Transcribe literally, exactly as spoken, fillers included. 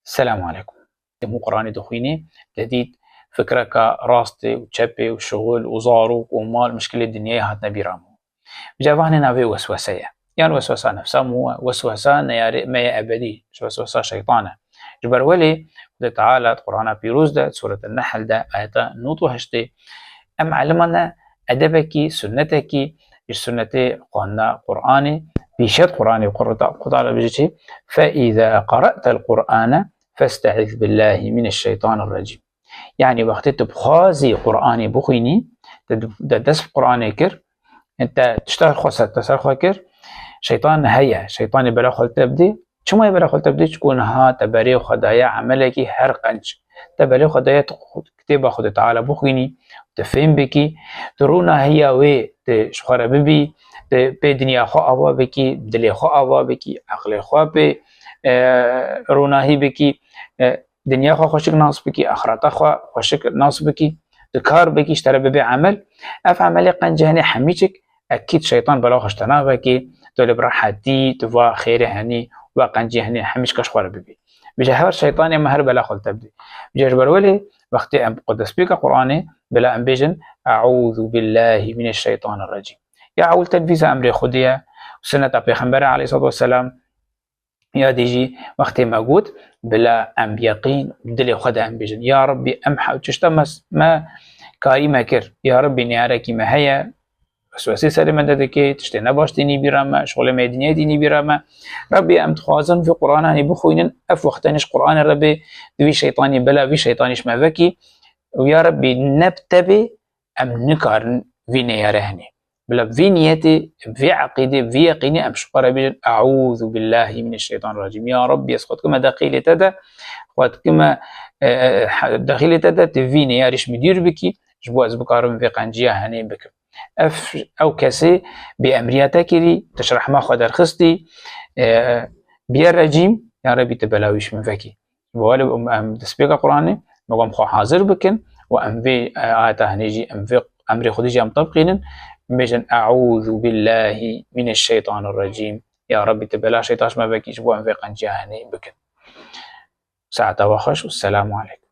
Selamu aleykum. Em hû Qur'anê dixwînê, te dît fikreka rastê û çepê û şixul û zarok û mal, mişkilê dinyayê hatine bîra me. Bi cevanê navê weswese ye. Yan weswesa nefsa mû e, weswesa neyarê me ye ebedî, ji weswesa şeytan e. Ji ber welê Xwedê Teala di Qur'ana Pîroz de, Sûreta Nehl de, ayeta nod û heştê, em elima ne edebekî, sunnetekî, ji sunnetê xwendina Qur'anê, pîşet Qur'anê, Qur'an Teala bêje çi? Fe îza qara'tel Qur'ane festeiz billahi mineşşeytanirrecîm. Yanî wextê tu bixwazî Qur'anê bixwînî, te, te dest bi Qur'anê kir, te tişta xwe ser, te ser xwe kir, şeytan heye, şeytanê bela xwe li te bidê. Çima yê bela xwe li te bidê? Çiku niha te berê xwe daye emelekî her qenc. Te berê xwe daye tu kitêba Xwedê Teala bixwînî, tu fêm bikî, tu ronahiya wê tu ji xwe re bibî, tu pê dinya xwe ava bikî, dilê xwe ava bikî, eqlê xwe pê, e, ronahî bikî, e, dinya xwe xweşik nas bikî, axireta xwe xweşik nas bikî, tu kar bikî, ji te re bibe emel. Ev emelê qencî henê hemîçik, ekîd şeytan bela xwe ji te navekî, tu li bi rehetî, tu va xêrê henî, va qencî henî hemîçka ji xwe re bibî. Bêje her şeytanê me her bela xwe li te bidî. Bêje ji ber welê wextê em destpêka Qur'anê, bila em bêjin, Eûzu billahi mineşşeytanirrecîm. Ya ewil te divîsa emrê Xwedê ye, û sunneta Pêxembere aleyhissalatu vesselam, ya dî jî wextê me got, bila em bi yeqîn û dilê xwe de em bêjin, ya Rebbî, em he-, tişta me, me karî me kir, ya Rebbî, neyarekî me heye, weswesê serê me de dike, tiştê ne baş tînî bîra me, şixulê me yê dinyayê tînî bîra me. Rebbî, em dixwazin vî Qur'ananî bixwînin, ev wextenî ji Qur'anê re bê, di vî şeytanî bila vî şeytanî ji me vekî. Û ya Rebbî, ne bi te bê, em nikarin vî neyare henê. Bila vî niyetê, vî eqîdê, vî yeqînê em ji xwe re bêjin, Eûzu billahi mineşşeytanirrecîm. Ya Rebbî, ez xwe dikime dexîlê te de, xwe dikime, e, e, he-, dexîlê te de, tu vî neyarî ji min dûr bikî, ji bo ez bikarim vê qenciya henê bikim. Ev, ew kesê bêemriya te kirî, tu ji rehma xwe derxistî, e, biye recîm, ya Rebbî, tu bela wî ji min vekî. Ji bo welê em, em destpêka Qur'anê, me got em xwe hazir bikin û em vê, e, ayeta henê jî, em vê emrê Xwedê jî em tebqînin, em bêjin, Eûzu billahi mineşşeytanirrecîm. Ya Rebbî, tu bela şeytan ji me vekî, ji bo em vê qenciya henê bikin. Saeta we xweş û selamu aleykum.